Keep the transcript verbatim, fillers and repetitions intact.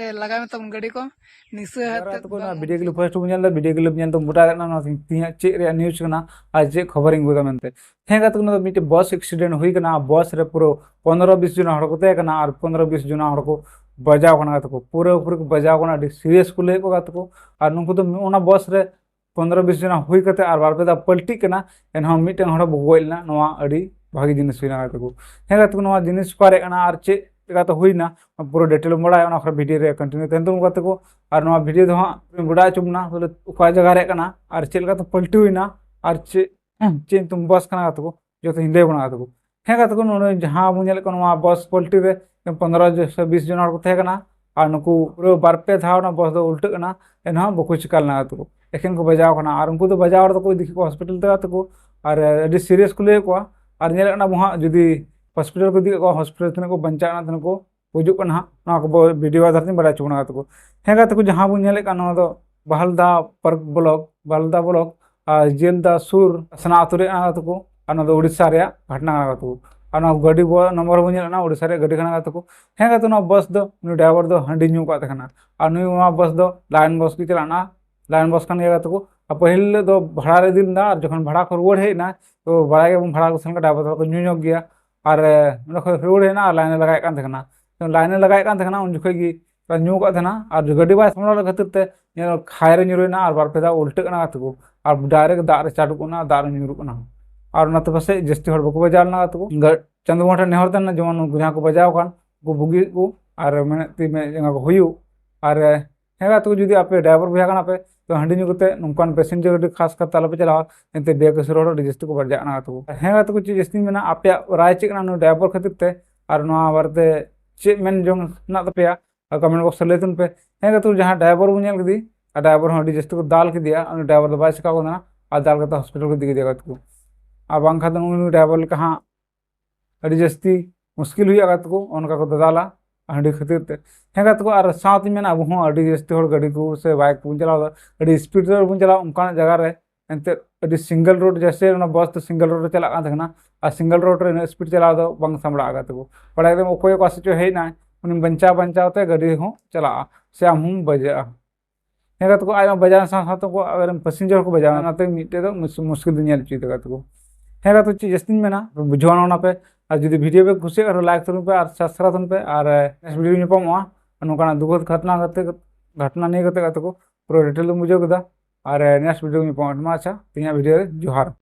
ᱞᱟᱜᱟᱣ ᱢᱮ ᱛᱟᱵᱚᱱ ᱜᱟᱹᱰᱤ ᱠᱚ, ᱱᱤᱥᱟᱹ ᱟᱛᱮ ᱛᱟᱠᱚ ᱱᱚᱣᱟ ᱵᱟᱝ ᱵᱷᱤᱰᱤᱭᱳ ᱠᱞᱤᱯ ᱯᱷᱟᱥᱴ ᱵᱚᱱ ᱧᱮᱞ ᱮᱫᱟ, ᱵᱷᱤᱰᱤᱭᱳ ᱠᱞᱤᱯ ᱧᱮᱞ ᱛᱮ ᱵᱩᱴᱟ ᱠᱟᱱᱟ ᱱᱚᱣᱟ ᱛᱮᱦᱮᱧᱟᱜ ᱪᱮᱫ ᱨᱮᱭᱟᱜ ᱱᱤᱭᱩᱡᱽ ᱠᱟᱱᱟ ᱟᱨ ᱪᱮᱫ ᱠᱷᱚᱵᱚᱨᱤᱧ ᱟᱹᱜᱩᱭᱮᱫᱟ ᱢᱮᱱᱛᱮ᱾ ᱦᱮᱸ ᱜᱟᱛᱮ ᱠᱚ, ᱱᱚᱣᱟ ᱫᱚ ᱢᱤᱫᱴᱮᱱ ᱵᱚᱥ ᱮᱠᱥᱤᱰᱮᱱᱴ ᱦᱩᱭ ᱠᱟᱱᱟ ᱟᱨ ᱵᱚᱥ ᱨᱮ ᱯᱩᱨᱟᱹ ᱯᱚᱱᱨᱚ ᱵᱤᱥ ᱡᱚᱱᱟ ᱦᱚᱲ ᱠᱚ ᱛᱟᱦᱮᱸ ᱠᱟᱱᱟ ᱟᱨ ᱯᱚᱱᱨᱚ ᱵᱤᱥ ᱡᱚᱱᱟ ᱦᱚᱲ ᱠᱚ ᱵᱟᱡᱟᱣ ᱠᱟᱱᱟ ᱜᱟᱛᱮ ᱠᱚ, ᱯᱩᱨᱟᱹ ᱯᱩᱨᱤ ᱠᱚ ᱵᱟᱡᱟᱣ ᱠᱟᱱᱟ, ᱟᱹᱰᱤ ᱥᱤᱨᱤᱭᱟᱥ ᱠᱚ ᱞᱟᱹᱭᱮᱫ ᱠᱚ ᱜᱟᱛᱮ ᱠᱚ᱾ ᱟᱨ ᱱᱩᱠᱩ ᱫᱚ ᱚᱱᱟ ᱵᱚᱥ ᱨᱮ ᱯᱚᱱᱨᱚ ᱵᱤᱥ ᱡᱚᱱᱟ ᱦᱩᱭ ᱠᱟᱛᱮ ᱟᱨ ᱵᱟᱨ ᱯᱮ ᱫᱷᱟᱣ ᱯᱟᱞᱴᱤᱜ ᱠᱟᱱᱟ, ᱮᱱᱦᱚᱸ ᱢᱤᱫᱴᱮᱱ ᱦᱚᱲ ᱵᱟᱠᱚ ᱜᱚᱡ ᱞᱮᱱᱟ᱾ ᱱᱚᱣᱟ ᱟᱹᱰᱤ ᱵᱷᱟᱜᱤ ᱡᱤᱱᱤᱥ ᱦᱩᱭᱱᱟ ᱜᱟᱛᱮ ᱠᱚ᱾ ᱦᱮᱸ ᱜᱟᱛᱮ ᱠᱚ, ᱱᱚᱣᱟ ᱡᱤᱱᱤᱥ ᱚᱠᱟᱨᱮ ᱠᱟᱱᱟ ᱟᱨ ᱪᱮᱫ ᱞᱮᱠᱟᱛᱮ ᱦᱩᱭᱱᱟ, ᱯᱩᱨᱟᱹ ᱰᱤᱴᱮᱞ ᱵᱟᱲᱟᱭ ᱚᱱᱟ ᱠᱚᱨᱮ ᱵᱷᱤᱰᱤᱭᱳ ᱨᱮ ᱠᱚᱱᱴᱤᱱᱤᱭᱩ ᱛᱟᱦᱮᱱ ᱛᱟᱵᱚᱱ ᱜᱟᱛᱮ ᱠᱚ᱾ ᱟᱨ ᱱᱚᱣᱟ ᱵᱷᱤᱰᱤᱭᱳ ᱫᱚ ᱦᱟᱸᱜ ᱵᱟᱲᱟᱭ ᱦᱚᱪᱚ ᱵᱚᱱᱟ ᱵᱚᱞᱮ ᱚᱠᱟ ᱡᱟᱭᱜᱟ ᱨᱮᱭᱟᱜ ᱠᱟᱱᱟ ᱟᱨ ᱪᱮᱫ ᱞᱮᱠᱟᱛᱮ ᱯᱟᱞᱴᱤ ᱦᱩᱭᱱᱟ ᱟᱨ ᱪᱮᱫ ᱪᱮᱫ ᱧᱩᱛᱩᱢ ᱵᱟᱥ ᱠᱟᱱᱟ ᱜᱟᱛᱮ ᱠᱚ, ᱡᱚᱛᱚᱧ ᱞᱟᱹᱭ ᱵᱚᱱᱟ ᱜᱟᱛᱮ ᱠᱚ᱾ ᱦᱮᱸ ᱜᱟᱛᱮ ᱠᱚ, ᱱᱚᱰᱮ ᱡᱟᱦᱟᱸ ᱵᱚᱱ ᱧᱮᱞᱮᱫ ᱠᱟᱱᱟ ᱱᱚᱣᱟ ᱵᱟᱥ ᱯᱟᱞᱴᱤ ᱨᱮ ᱯᱚᱱᱨᱚ ᱥᱮ ᱵᱤᱥ ᱡᱚᱱ ᱦᱚᱲ ᱠᱚ ᱛᱟᱦᱮᱸ ᱠᱟᱱᱟ ᱟᱨ ᱱᱩᱠᱩ ᱯᱩᱨᱟᱹ ᱵᱟᱨ ᱯᱮ ᱫᱷᱟᱣ ᱚᱱᱟ ᱵᱟᱥ ᱫᱚ ᱩᱞᱴᱟᱹᱜ ᱠᱟᱱᱟ, ᱮᱱᱦᱚᱸ ᱵᱟᱠᱚ ᱪᱤᱠᱟ ᱞᱮᱱᱟ ᱜᱟᱛᱮ ᱠᱚ, ᱮᱠᱷᱮᱱ ᱠᱚ ᱵᱟᱡᱟᱣ ᱠᱟᱱᱟ᱾ ᱟᱨ ᱩᱱᱠᱩ ᱫᱚ ᱵᱟᱡᱟᱣ ᱦᱚᱲ ᱫᱚᱠᱚ ᱤᱫᱤ ᱠᱮᱫ ᱠᱚᱣᱟ ᱦᱚᱥᱯᱤᱴᱟᱞ ᱛᱮ ᱜᱟᱛᱮ ᱠᱚ, ᱟᱨ ᱟᱹᱰᱤ ᱥᱤᱨᱤᱭᱟᱥ ᱠᱚ ᱞᱟᱹᱭᱮᱫ ᱠᱚᱣᱟ᱾ ᱟᱨ ᱧᱮᱞᱮᱫ ᱠᱟᱱᱟ ᱵᱚᱱ ᱦᱟᱸᱜ ᱡᱩᱫᱤ ᱦᱚᱥᱯᱤᱴᱟᱞ ᱠᱚ ᱤᱫᱤ ᱠᱮᱫ ᱠᱚᱣᱟ, ᱦᱚᱥᱯᱤᱴᱟᱞ ᱛᱤᱱᱟᱹᱜ ᱠᱚ ᱵᱟᱧᱪᱟᱜ ᱠᱟᱱᱟ, ᱛᱤᱱᱟᱹᱜ ᱠᱚ ᱜᱩᱡᱩᱜ ᱠᱟᱱᱟ ᱦᱟᱸᱜ, ᱱᱚᱣᱟ ᱠᱚ ᱵᱷᱤᱰᱤᱭᱳ ᱟᱫᱷᱟᱨ ᱛᱮᱧ ᱵᱟᱲᱟᱭ ᱦᱚᱪᱚ ᱵᱚᱱᱟ ᱜᱟᱛᱮ ᱠᱚ᱾ ᱦᱮᱸ ᱜᱟᱛᱮ ᱠᱚ, ᱡᱟᱦᱟᱸ ᱵᱚᱱ ᱧᱮᱞᱮᱫ ᱠᱟᱱ ᱱᱚᱣᱟ ᱫᱚ ᱵᱟᱦᱟᱞᱫᱟ ᱯᱟᱨᱠ ᱵᱞᱚᱠ, ᱵᱟᱦᱟᱞᱫᱟ ᱵᱞᱚᱠ ᱟᱨ ᱡᱮᱞᱫᱟ ᱥᱩᱨ ᱥᱟᱱᱟ ᱟᱹᱛᱩ ᱨᱮ ᱠᱟᱱᱟ ᱜᱟᱛᱮ ᱠᱚ᱾ ᱟᱨ ᱱᱚᱣᱟ ᱫᱚ ᱩᱲᱤᱥᱥᱟ ᱨᱮᱭᱟᱜ ᱜᱷᱚᱴᱚᱱᱟ ᱠᱟᱱᱟ ᱜᱟᱛᱮ ᱠᱚ᱾ ᱟᱨ ᱱᱚᱣᱟ ᱜᱟᱹᱰᱤ ᱵᱚ-, ᱱᱚᱢᱵᱚᱨ ᱵᱚᱱ ᱧᱮᱞᱮᱫ ᱠᱟᱱᱟ ᱩᱲᱤᱥᱥᱟ ᱨᱮᱭᱟᱜ ᱜᱟᱹᱰᱤ ᱠᱟᱱᱟ ᱜᱟᱛᱮ ᱠᱚ᱾ ᱦᱮᱸ ᱜᱟᱛᱮ, ᱱᱚᱣᱟ ᱵᱟᱥ ᱫᱚ ᱩᱱᱤ ᱰᱨᱟᱭᱵᱷᱟᱨ ᱫᱚ ᱦᱟᱺᱰᱤ ᱧᱩ ᱠᱟᱜ ᱛᱟᱦᱮᱸ ᱠᱟᱱᱟ᱾ ᱟᱨ ᱱᱩᱭ ᱱᱚᱣᱟ ᱵᱟᱥ ᱫᱚ ᱞᱟᱭᱤᱱ ᱵᱟᱥ ᱜᱮ ᱪᱟᱞᱟᱜ ᱠᱟᱱᱟ, ᱞᱟᱭᱤᱱ ᱵᱟᱥ ᱠᱟᱱ ᱜᱮᱭᱟ ᱜᱟᱛᱮ ᱠᱚ᱾ ᱟᱨ ᱯᱟᱹᱦᱤᱞ ᱦᱤᱞᱳᱜ ᱫᱚ ᱵᱷᱟᱲᱟ ᱨᱮ ᱤᱫᱤ ᱞᱮᱫᱟ, ᱟᱨ ᱡᱚᱠᱷᱚᱱ ᱵᱷᱟᱲᱟ ᱠᱚ ᱨᱩᱣᱟᱹᱲ ᱦᱮᱡ ᱮᱱᱟ, ᱛᱚ ᱵᱟᱲᱟᱭ ᱜᱮᱭᱟᱵᱚᱱ ᱵᱷᱟᱲᱟ ᱠᱚ ᱥᱮᱱ ᱠᱟᱛᱮ ᱰᱨᱟᱭᱵᱷᱟᱨ ᱫᱚ ᱠᱚ ᱧᱩ ᱧᱚᱜ ᱜᱮᱭᱟ᱾ ᱟᱨ, ᱮ, ᱚᱸᱰᱮ ᱠᱷᱚᱱ ᱨᱩᱣᱟᱹᱲ ᱦᱮᱡ ᱮᱱᱟ ᱟᱨ ᱞᱟᱭᱤᱱ ᱮ ᱞᱟᱜᱟᱭᱮᱫ ᱠᱟᱱ ᱛᱟᱦᱮᱸ ᱠᱟᱱᱟ᱾ ᱞᱟᱭᱤᱱ ᱮ ᱞᱟᱜᱟᱭᱮᱫ ᱠᱟᱱ ᱛᱟᱦᱮᱸ ᱠᱟᱱᱟ, ᱩᱱ ᱡᱚᱠᱷᱚᱱ ᱜᱮ ᱧᱩ ᱠᱟᱜ ᱛᱟᱦᱮᱱᱟ᱾ ᱟᱨ ᱜᱟᱹᱰᱤ ᱵᱟᱭ ᱥᱟᱢᱵᱲᱟᱣ ᱞᱮᱫ ᱠᱷᱟᱹᱛᱤᱨ ᱛᱮ ᱧᱮᱞ ᱠᱷᱟᱭ ᱨᱮ ᱧᱩᱨᱩᱭᱮᱱᱟ ᱟᱨ ᱵᱟᱨ ᱯᱮ ᱫᱷᱟᱣ ᱩᱞᱴᱟᱹᱜ ᱠᱟᱱᱟ ᱜᱟᱛᱮ ᱠᱚ᱾ ᱟᱨ ᱰᱟᱭᱨᱮᱠᱴ ᱫᱟᱜ ᱨᱮ ᱪᱟᱰᱚᱜ ᱠᱟᱱᱟ, ᱫᱟᱜ ᱨᱮ ᱧᱩᱨᱩᱜ ᱠᱟᱱᱟ᱾ ᱟᱨ ᱚᱱᱟᱛᱮ ᱯᱟᱥᱮᱡ ᱡᱟᱹᱥᱛᱤ ᱦᱚᱲ ᱵᱟᱠᱚ ᱵᱟᱡᱟᱣ ᱞᱮᱱᱟ ᱜᱟᱛᱮ ᱠᱚ᱾ ᱜᱟ-, ᱪᱟᱸᱫᱳ ᱵᱚᱸᱜᱟ ᱴᱷᱮᱱ ᱱᱮᱦᱚᱨ ᱛᱟᱦᱮᱱᱟ ᱡᱮᱢᱚᱱ ᱩᱱᱠᱩ ᱡᱟᱦᱟᱸ ᱠᱚ ᱵᱟᱡᱟᱣ ᱟᱠᱟᱱ, ᱩᱱᱠᱩ ᱵᱩᱜᱤ ᱠᱚ ᱟᱨ ᱢᱮᱫ ᱛᱤ ᱢᱮᱫ ᱡᱟᱸᱜᱟ ᱠᱚ ᱦᱩᱭᱩᱜ᱾ ᱟᱨ ᱦᱮᱸ ᱜᱟᱛᱮ ᱠᱚ, ᱡᱩᱫᱤ ᱟᱯᱮ ᱰᱨᱟᱭᱵᱷᱟᱨ ᱵᱚᱭᱦᱟ ᱠᱟᱱᱟ ᱯᱮ, ᱛᱚ ᱦᱟᱺᱰᱤ ᱧᱩ ᱠᱟᱛᱮ ᱱᱚᱝᱠᱟᱱ ᱯᱮᱥᱮᱧᱡᱟᱨ ᱜᱟᱹᱰᱤ ᱠᱷᱟᱥ ᱠᱟᱛᱮ ᱟᱞᱚᱯᱮ ᱪᱟᱞᱟᱣᱟ, ᱮᱱᱛᱮ ᱵᱮᱼᱠᱟᱹᱥᱩᱨ ᱦᱚᱲ ᱟᱹᱰᱤ ᱡᱟᱹᱥᱛᱤ ᱠᱚ ᱵᱟᱡᱟᱜ ᱠᱟᱱᱟ ᱜᱟᱛᱮ ᱠᱚ᱾ ᱦᱮᱸ ᱜᱟᱛᱮ ᱠᱚ, ᱪᱮᱫ ᱡᱟᱹᱥᱛᱤᱧ ᱢᱮᱱᱟ, ᱟᱯᱮᱭᱟᱜ ᱨᱟᱭ ᱪᱮᱫ ᱠᱟᱱᱟ ᱱᱩᱭ ᱰᱨᱟᱭᱵᱷᱟᱨ ᱠᱷᱟᱹᱛᱤᱨ ᱛᱮ? ᱟᱨ ᱱᱚᱣᱟ ᱵᱟᱨᱮᱛᱮ ᱪᱮᱫ ᱢᱮᱱ ᱡᱚᱝ ᱦᱮᱱᱟᱜ ᱛᱟᱯᱮᱭᱟ, ᱠᱚᱢᱮᱱᱴ ᱵᱚᱠᱥ ᱨᱮ ᱞᱟᱹᱭ ᱛᱟᱵᱚᱱ ᱯᱮ᱾ ᱦᱮᱸ ᱜᱟᱛᱮ ᱠᱚ, ᱡᱟᱦᱟᱸ ᱰᱨᱟᱭᱵᱷᱟᱨ ᱵᱚᱱ ᱧᱮᱞ ᱠᱮᱫᱮ, ᱟᱨ ᱰᱨᱟᱭᱵᱷᱟᱨ ᱦᱚᱸ ᱟᱹᱰᱤ ᱡᱟᱹᱥᱛᱤ ᱠᱚ ᱫᱟᱞ ᱠᱮᱫᱮᱭᱟ, ᱩᱱᱤ ᱰᱨᱟᱭᱵᱷᱟᱨ ᱫᱚ ᱵᱟᱭ ᱪᱤᱠᱟᱣ ᱠᱟᱱᱟ, ᱟᱨ ᱫᱟᱞ ᱠᱟᱛᱮ ᱦᱚᱥᱯᱤᱴᱟᱞ ᱠᱚ ᱤᱫᱤ ᱠᱮᱫᱮᱭᱟ ᱜᱟᱛᱮ ᱠᱚ᱾ ᱟᱨ ᱵᱟᱝᱠᱷᱟᱱ ᱫᱚ ᱩᱱᱤ ᱰᱨᱟᱭᱵᱷᱟᱨ ᱞᱮᱠᱟ ᱦᱟᱸᱜ ᱟᱹᱰᱤ ᱡᱟᱹᱥᱛᱤ ᱢᱩᱥᱠᱤᱞ ᱦᱩᱭᱩᱜᱼᱟ ᱜᱟᱛᱮ ᱠᱚ, ᱚᱱᱠᱟ ᱠᱚ ᱫᱟᱫᱟᱞᱟ ᱦᱟᱺᱰᱤ ᱠᱷᱟᱹᱛᱤᱨ ᱛᱮ᱾ ᱦᱮᱸ ᱜᱟᱛᱮ ᱠᱚ, ᱟᱨ ᱥᱟᱶᱛᱮᱧ ᱢᱮᱱᱟ, ᱟᱵᱚ ᱦᱚᱸ ᱟᱹᱰᱤ ᱡᱟᱹᱥᱛᱤ ᱦᱚᱲ ᱜᱟᱹᱰᱤ ᱠᱚ ᱥᱮ ᱵᱟᱭᱤᱠ ᱠᱚᱵᱚᱱ ᱪᱟᱞᱟᱣ ᱮᱫᱟ, ᱟᱹᱰᱤ ᱥᱯᱤᱰ ᱨᱮ ᱵᱚᱱ ᱪᱟᱞᱟᱣᱟ, ᱚᱱᱠᱟᱱᱟᱜ ᱡᱟᱭᱜᱟ ᱨᱮ ᱮᱱᱛᱮᱫ ᱟᱹᱰᱤ ᱥᱤᱝᱜᱮᱞ ᱨᱳᱰ, ᱡᱮᱭᱥᱮ ᱚᱱᱟ ᱵᱟᱥ ᱫᱚ ᱥᱤᱝᱜᱮᱞ ᱨᱳᱰ ᱨᱮ ᱪᱟᱞᱟᱜ ᱠᱟᱱ ᱛᱟᱦᱮᱸ ᱠᱟᱱᱟ, ᱟᱨ ᱥᱤᱝᱜᱮᱞ ᱨᱳᱰ ᱨᱮ ᱩᱱᱟᱹᱜ ᱥᱯᱤᱰ ᱪᱟᱞᱟᱣ ᱫᱚ ᱵᱟᱝ ᱥᱟᱢᱵᱲᱟᱜᱼᱟ ᱜᱟᱛᱮ ᱠᱚ᱾ ᱵᱟᱲᱟᱭ ᱠᱮᱫᱟᱢ ᱚᱠᱚᱭ ᱚᱠᱟ ᱥᱮᱫ ᱪᱚ ᱦᱮᱡ ᱮᱱᱟᱭ, ᱩᱱᱤ ᱵᱟᱧᱪᱟᱣ ᱵᱟᱧᱪᱟᱣ ᱛᱮ ᱜᱟᱹᱰᱤ ᱦᱚᱸ ᱪᱟᱞᱟᱜᱼᱟ ᱥᱮ ᱟᱢ ᱦᱚᱸᱢ ᱵᱟᱡᱟᱜᱼᱟ᱾ ᱦᱮᱸ ᱜᱟᱛᱮ ᱠᱚ, ᱟᱡ ᱢᱟ ᱵᱟᱡᱟᱣ ᱥᱟᱶ ᱥᱟᱶᱛᱮ ᱩᱱᱠᱩ ᱟᱡ ᱨᱮᱱ passenger ᱠᱚ ᱵᱟᱡᱟᱣ ᱮᱱᱟ, ᱚᱱᱟᱛᱮ ᱢᱤᱫᱴᱮᱡ ᱫᱚ ᱢᱩᱥ- ᱢᱩᱥᱠᱤᱞ ᱫᱚ ᱧᱮᱞ ᱦᱚᱪᱚᱭᱮᱫᱟ ᱜᱟᱛᱮ ᱠᱚ᱾ ᱦᱮᱸ ᱜᱟᱛᱮ ᱠᱚ, ᱪᱮᱫ ᱡᱟᱹᱥᱛᱤᱧ ᱢᱮᱱᱟ, ᱵᱩᱡᱷᱟᱹᱣ ᱚᱱᱟ ᱯᱮ᱾ ᱟᱨ ᱡᱩᱫᱤ video ᱯᱮ ᱠᱩᱥᱤᱭᱟᱜ ᱠᱷᱟᱱ like ᱛᱟᱵᱚᱱ ᱯᱮ ᱟᱨ subscribe ᱛᱟᱵᱚᱱ ᱯᱮ᱾ ᱟᱨ next video ᱧᱟᱯᱟᱢᱚᱜᱼᱟ ᱱᱚᱝᱠᱟᱱᱟᱜ ᱫᱩᱠᱷ ᱜᱷᱚᱴᱱᱟ ᱠᱟᱛᱮ, ᱜᱷᱚᱴᱱᱟ ᱱᱤᱭᱮ ᱠᱟᱛᱮ ᱜᱟᱛᱮ ᱠᱚ, ᱯᱩᱨᱟᱹ detail ᱵᱚᱱ ᱵᱩᱡᱷᱟᱹᱣ ᱠᱮᱫᱟ᱾ ᱟᱨ next video ᱧᱟᱯᱟᱢᱚᱜᱼᱟ᱾ ᱢᱟ ᱟᱪᱪᱷᱟ, ᱛᱮᱦᱮᱧᱟᱜ video ᱨᱮ ᱡᱚᱦᱟᱨ᱾